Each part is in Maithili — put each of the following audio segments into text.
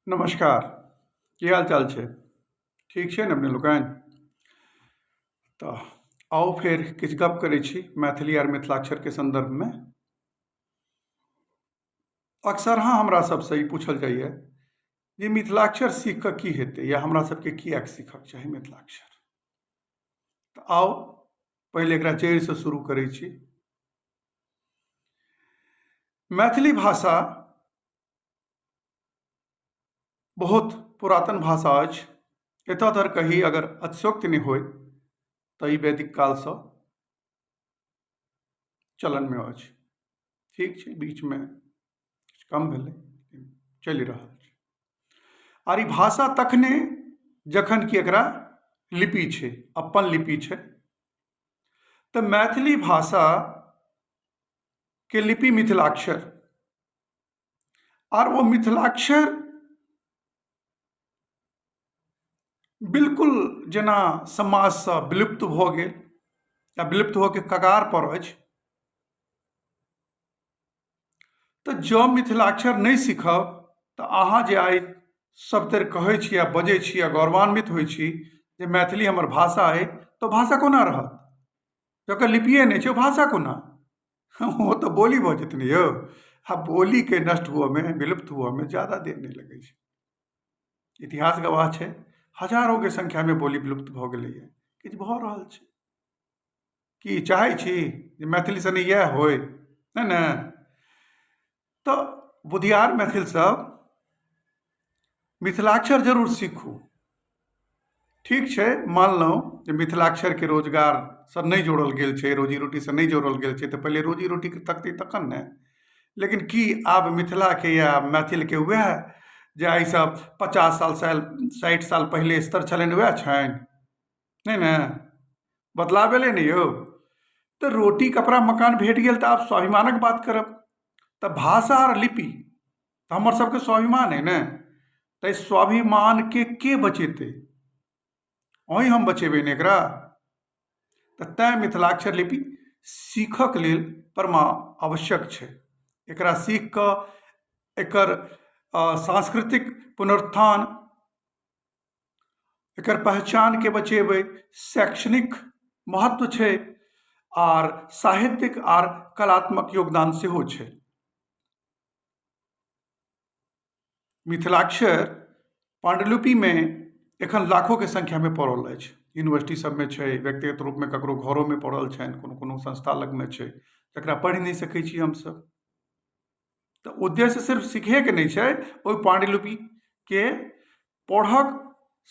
नमस्कार। की हाल चाल छै? ठीक छै ने अपने लोकनि? तऽ आउ फेर किछु गप करै छी मैथिली आर मिथिलाक्षरके सन्दर्भमे। अक्सर हाँ हमरा सबसँ ई पूछल जाइए जे मिथिलाक्षर सीख कऽ की हेतै या हमरा सबके किएक सीखक चाही मिथिलाक्षर। तऽ आउ पहिले एकरा जड़िसँ शुरू करै छी। मैथिली भाषा बहुत पुरातन भाषा अछि। एतऽ धरि कही अगर अतिशयोक्ति नहि होइ तऽ ई वैदिक कालसँ चलनमे अछि। ठीक छै, बीचमे किछु कम भेलै, चलि रहल छै। आर ई भाषा तखने जखन कि एकरा लिपि छै, अपन लिपि छै। तऽ मैथिली भाषाके लिपि मिथिलाक्षर, आर ओ मिथिलाक्षर बिल्कुल जेना समाजसँ विलुप्त भऽ गेल या विलुप्त होइके कगारपर अछि। तऽ जँ मिथिलाक्षर नहि सीखब तऽ अहाँ जे आइ सभतरि कहै छी आ बजै छी आ गौरवान्वित होइ छी जे मैथिली हमर भाषा अइ, तऽ भाषा कोना रहत? जकर लिपिए नहि छै ओ भाषा कोना? ओ तऽ बोली भऽ जेतै ने यौ। आ बोलीके नष्ट हुअमे, विलुप्त हुअमे ज्यादा देर नहि लगै छै। इतिहास गवाह छै, हजारोके संख्यामे बोली विलुप्त भऽ गेलैए, किछु भऽ रहल छै। की चाहै छी जे मैथिली सने इएह होइ? नहि ने। तऽ बुधियार मैथिल सब मिथिलाक्षर जरूर सीखू। ठीक छै, मानलहुँ जे मिथिलाक्षरके रोजगारसँ नहि जोड़ल गेल छै, रोजी रोटीसँ नहि जोड़ल गेल छै, तऽ पहिले रोजी रोटीके तकतै तखन ने। लेकिन की आब मिथिलाके या मैथिलके उएह जे आइसँ 50 साल 60 साल पहिले स्तर छलनि उएह छनि? नहि ने, बदलाव एलै ने यौ। तऽ रोटी कपड़ा मकान भेट गेल तऽ आब स्वाभिमानक बात करब। तऽ भाषा आर लिपि तऽ हमर सबके स्वाभिमान अइ ने। ताहि स्वाभिमानके के बचेतै? अहीँ हम बचेबै ने एकरा। तऽ तैँ मिथिलाक्षर लिपि सीखक लेल परमा आवश्यक छै। एकरा सीख कऽ एकर सांस्कृतिक पुनरुत्थान, एकर पहचानके बचेबै, शैक्षणिक महत्व छै आर साहित्यिक आर कलात्मक योगदान सेहो छै। मिथिलाक्षर पाण्डुलिपिमे एखन लाखोके संख्यामे पड़ल अछि। यूनिवर्सिटी सबमे छै, व्यक्तिगत रूपमे ककरो घरोमे पड़ल छनि, कोनो कोनो संस्था लगमे छै, जकरा पढ़ि नहि सकै छी हमसब। तऽ उद्देश्य सिर्फ सीखैके नहि छै, ओहि पाण्डुलिपिके पढ़क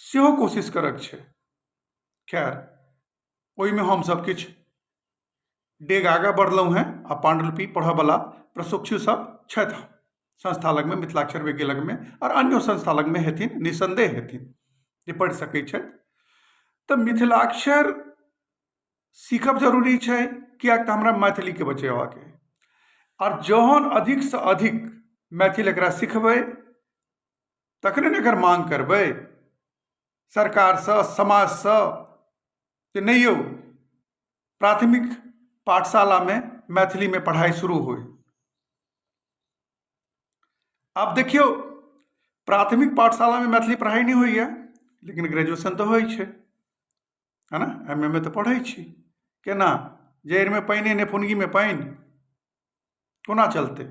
सेहो कोशिश करक छै। खैर, ओहिमे हमसब किछु डेग आगाँ बढ़लहुँ हेँ आ पाण्डुलिपि पढ़यवला प्रशिक्षु सब छथि संस्था लगमे, मिथिलाक्षर विज्ञ लगमे आओर अन्यो संस्था लगमे हेथिन, निस्सन्देह हेथिन जे पढ़ि सकै छथि। तऽ मिथिलाक्षर सीखब जरूरी छै, किएक तऽ हमरा मैथिलीके बचेबाक अइ। आओर जहन अधिकसँ अधिक मैथिल एकरा सिखबै तखने ने एकर माँग करबै सरकारसँ, समाजसँ जे नहि यौ, प्राथमिक पाठशालामे मैथिलीमे पढ़ाइ शुरू होइ। आब देखियौ, प्राथमिक पाठशालामे मैथिली पढ़ाइ नहि होइए, लेकिन ग्रेजुएशन तऽ होइ छै, है ने? एम ए मे तऽ पढ़ै छी। केना? जड़िमे पानिए नहि, फुनगीमे पानि कोना चलतै?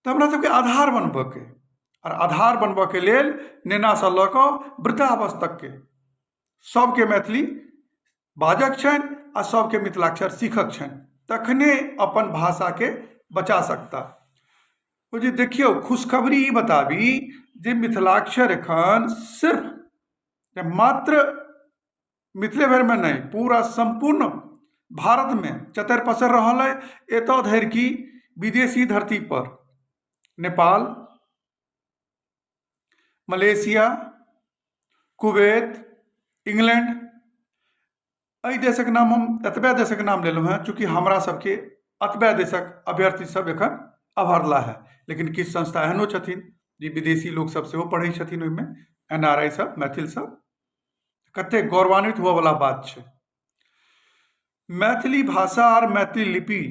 तऽ हमरा सबके आधार बनबऽके, आओर आधार बनबऽके लेल नेनासँ लऽ कऽ वृद्धावस्था तकके सबके मैथिली बाजक छनि आ सबके मिथिलाक्षर सीखक छनि, तखने अपन भाषाके बचा सकता। ओ जे देखियौ, खुशखबरी ई बताबी जे मिथिलाक्षर एखन सिर्फ मात्र मिथिले भरिमे नहि, पूरा सम्पूर्ण भारतमे चतरि पसरि रहल अइ। एतऽ धरि कि विदेशी धरतीपर नेपाल, मलेशिया, कुवैत, इंग्लैंड, एहि देशक नाम हम एतबे देशक नाम लेलहुँ हेँ, चूँकि हमरा सबके एतबे देशक अभ्यर्थी सब एखन अभरला हेँ। लेकिन किछु संस्था एहनो छथिन जे विदेशी लोकसब सेहो पढ़ै छथिन ओहिमे, एन आर I सब, मैथिल सब। कतेक गौरवान्वित हुअवला बात छै। मैथिली भाषा आर मैथिली लिपि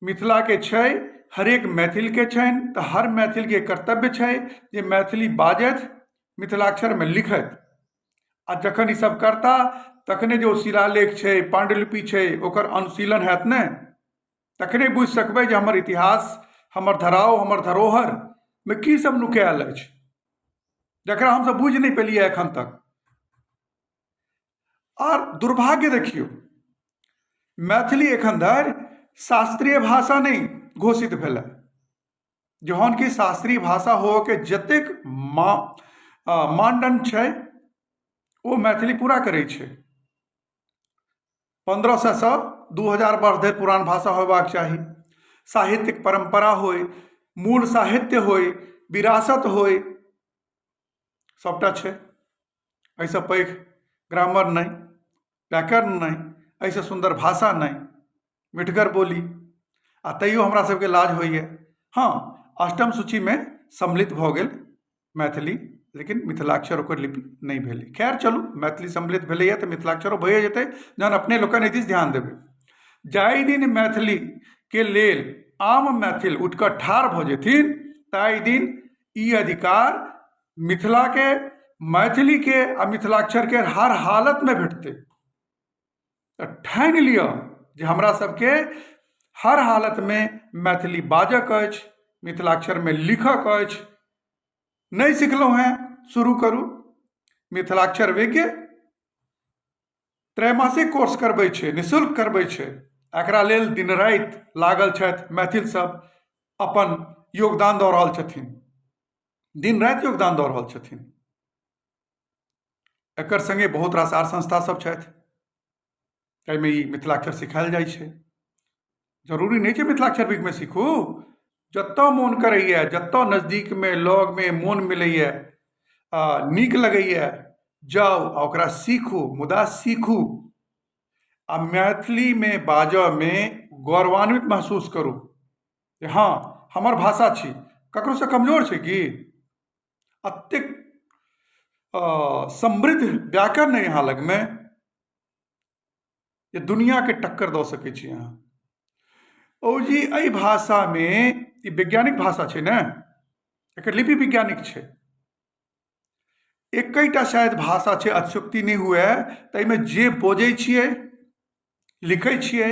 मिथिलाके छै, हरेक मैथिलके छनि, तऽ हर मैथिलके कर्तव्य छै जे मैथिली बाजथि, मिथिलाक्षरमे लिखथि। आ जखन ईसभ करता तखने जे ओ शिलालेख छै, पाण्डुलिपि छै, ओकर अनुशीलन हैत ने, तखने बुझि सकबै जे हमर इतिहास, हमर धराव, हमर धरोहरमे की सब नुकायल अछि, जकरा हमसभ बुझि नहि पेलियै एखन तक। आर दुर्भाग्य देखियौ, मैथिली एखन धरि शास्त्रीय भाषा नहि घोषित भेलै, जहन कि शास्त्रीय भाषा होअके जतेक मानदण्ड छै ओ मैथिली पूरा करै छै। 1500सँ 2000 वर्ष धरि पुरान भाषा होयबाक चाही, साहित्यिक परम्परा होइ, मूल साहित्य होइ, विरासत होइ, सभटा छै। एहिसँ पैघ ग्रामर नहि, व्याकरण नहि, एहिसँ सुन्दर भाषा नहि, मिठगर बोली, आ तैयो हमरा सबके लाज होइए। हँ, अष्टम सूचीमे सम्मिलित भऽ गेल मैथिली, लेकिन मिथिलाक्षर ओकर लिपि नहि भेलै। खैर चलू, मैथिली सम्मिलित भेलैए तऽ मिथिलाक्षरो भइए जेतै जहन अपने लोकनि एहि दिस ध्यान देबै। जाहि दिन मैथिलीके लेल आम मैथिल उठिकऽ ठाढ़ भऽ जेथिन ताहि दिन ई अधिकार मिथिलाके, मैथिलीके आ मिथिलाक्षरके हर हालतमे भेटतै। तऽ ठानि लिअ जे हमरा सबके हर हालतमे मैथिली बाजऽके अछि, मिथिलाक्षरमे लिखऽके अछि। नहि सिखलहुँ हेँ, शुरू करू। मिथिलाक्षर विज्ञ त्रैमासिक कोर्स करबै छै, निःशुल्क करबै छै। एकरा लेल दिन राति लागल छथि मैथिल सब, अपन योगदान दऽ रहल छथिन, दिन राति योगदान दऽ रहल छथिन। एकर सङ्गे बहुत रास आर संस्था सब छथि, ताहिमे ई मिथिलाक्षर सिखायल जाइ छै। जरूरी नहि छै मिथिलाक्षर विकमे सीखू, जतऽ मोन करैए, जतऽ नजदीकमे लगमे मोन मिलैए, नीक लगैए, जाउ आ ओकरा सीखू, मुदा सीखू आ मैथिलीमे बाजऽमे गौरवान्वित महसूस करू जे हँ, हमर भाषा छी, ककरोसँ कमजोर छै की? एतेक समृद्ध व्याकरण अइ अहाँ लगमे जे दुनिआँके टक्कर दऽ सकै छी अहाँ। ओ जी एहि भाषामे, ई वैज्ञानिक भाषा छै ने, एकर लिपि वैज्ञानिक छै। एकैटा शायद भाषा छै, अतिशयोक्ति नहि हुए, ताहिमे जे बजै छियै, लिखै छियै,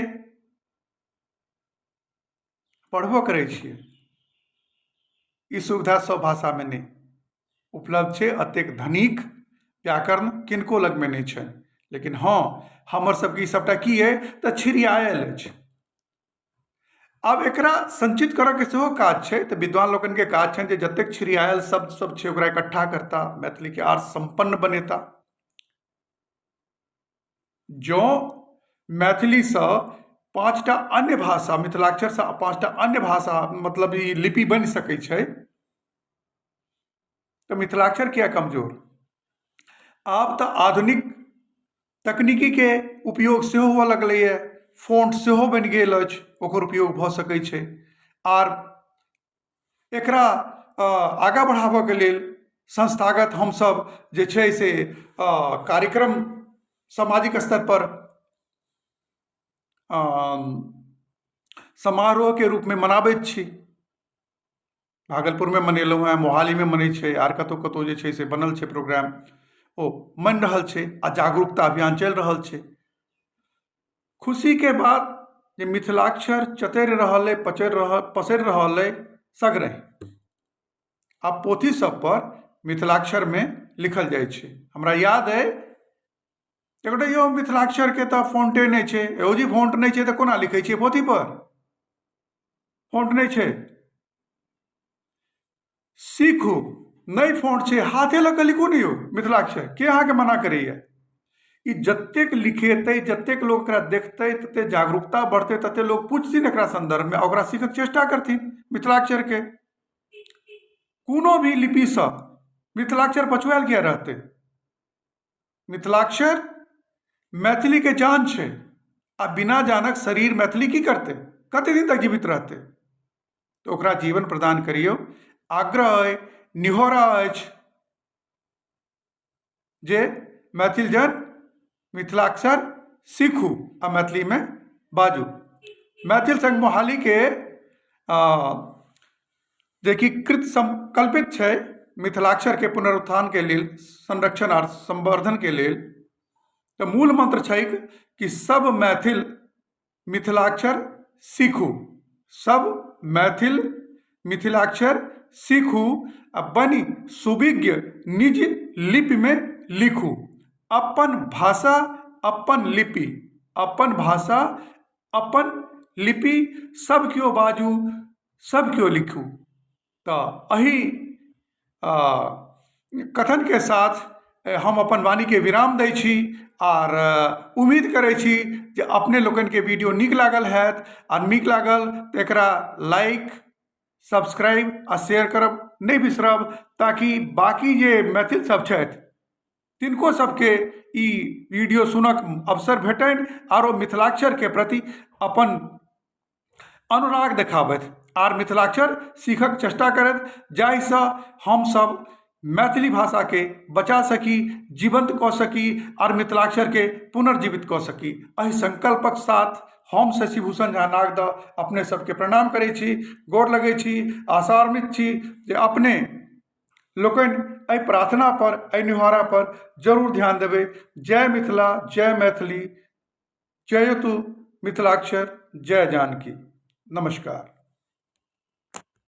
पढ़बो करै छियै, ई सुविधा सब भाषामे नहि उपलब्ध छै। एतेक धनिक व्याकरण किनको लगमे नहि छनि। लेकिन हँ, हमर सबके ई सबटा की अइ तऽ छिड़ियायल अछि। आब एकरा संचित करऽके सेहो काज छै, तऽ विद्वान लोकनिके काज छनि जे जतेक छिड़ियायल शब्द सब छै ओकरा इकट्ठा करता, मैथिलीके आर सम्पन्न बनेता। जँ मैथिलीसँ 5टा अन्य भाषा, मिथिलाक्षरसँ 5टा अन्य भाषा मतलब ई लिपि बनि सकै छै, तऽ मिथिलाक्षर किया कमजोर? आब तऽ आधुनिक तकनीकीके उपयोग सेहो हुअ लगलैए, फोन्ट सेहो बनि गेल अछि, ओकर उपयोग भऽ सकै छै। आर एकरा आगाँ बढ़ाबऽके लेल संस्थागत हमसब जे छै से कार्यक्रम सामाजिक स्तरपर समारोहके रूपमे मनाबैत छी। भागलपुरमे मनेलहुँ हेँ, मोहालीमे मनै छै, आर कतहु कतहु जे छै से बनल छै प्रोग्राम, ओ मनि रहल छै आ जागरूकता अभियान चलि रहल छै। खुशीके बात जे मिथिलाक्षर चतरि रहल अइ, पचरि रहल पसरि रहल अइ सगरे। आब पोथी सबपर मिथिलाक्षरमे लिखल जाइ छै। हमरा याद अइ एकगोटे यौ मिथिलाक्षरके तऽ फोन्टे नहि छै। यौ जी, फोन्ट नहि छै तऽ कोना लिखै छियै पोथीपर? फोन्ट नहि छै, सीखू। नहि फोन्ट छै, हाथे लऽ कऽ लिखू ने यौ मिथिलाक्षर, के अहाँके मना करैए? ई जतेक लिखेतै, जतेक लोक एकरा देखतै, ततेक जागरूकता बढ़तै, ततेक लोक पुछथिन एकरा सन्दर्भमे आ ओकरा सीखयके चेष्टा करथिन मिथिलाक्षरके। कोनो भी लिपिसँ मिथिलाक्षर पछुआयल किया रहतै? मिथिलाक्षर मैथिलीके जान छै आ बिना जानक शरीर मैथिली की करतै? कते दिन तक जीवित रहतै? तऽ ओकरा जीवन प्रदान करियौ। आग्रह अइ, निहोरा अछि जे मैथिल जन मिथिलाक्षर सीखू आ मैथिलीमे बाजू। मैथिल संघ मोहालीके जेकि कृत संकल्पित छै मिथिलाक्षरके पुनरुत्थानके लेल, संरक्षण आर संवर्धनके लेल। तऽ मूल मन्त्र छैक कि सब मैथिल मिथिलाक्षर सीखू, सब मैथिल मिथिलाक्षर सीखू आ बनि सुविज्ञ निज लिपिमे लिखू। अपन भाषा अपन लिपि, अपन भाषा अपन लिपि, सब केओ बाजू सब केओ लिखू। तऽ एहि कथनके साथ हम अपन वाणीके विराम दै छी आर उम्मीद करै छी जे अपने लोकनिके वीडियो नीक लागल हैत आ नीक लागल तऽ एकरा लाइक, सब्सक्राइब आ शेयर करब नहि बिसरब, ताकि बाँकी जे मैथिल सब छथि तिनको सबके ई वीडियो सुनक अवसर भेटनि आरो मिथिलाक्षरके प्रति अपन अनुराग देखाबथि आर मिथिलाक्षर सीखक चेष्टा करथि, जाहिसँ हमसभ मैथिली भाषाके बचा सकी, जीवन्त कऽ सकी आर मिथिलाक्षरके पुनर्जीवित कऽ सकी। एहि सङ्कल्पक साथ हम शशिभूषण झा नागदह अपने सबके प्रणाम करै छी, गोर लगै छी, आशान्वित छी जे अपने लोकनि एहि प्रार्थनापर, एहि निहोरापर जरूर ध्यान देबै। जय मिथिला, जय मैथिली, जयतु मिथिलाक्षर, जय जानकी। नमस्कार।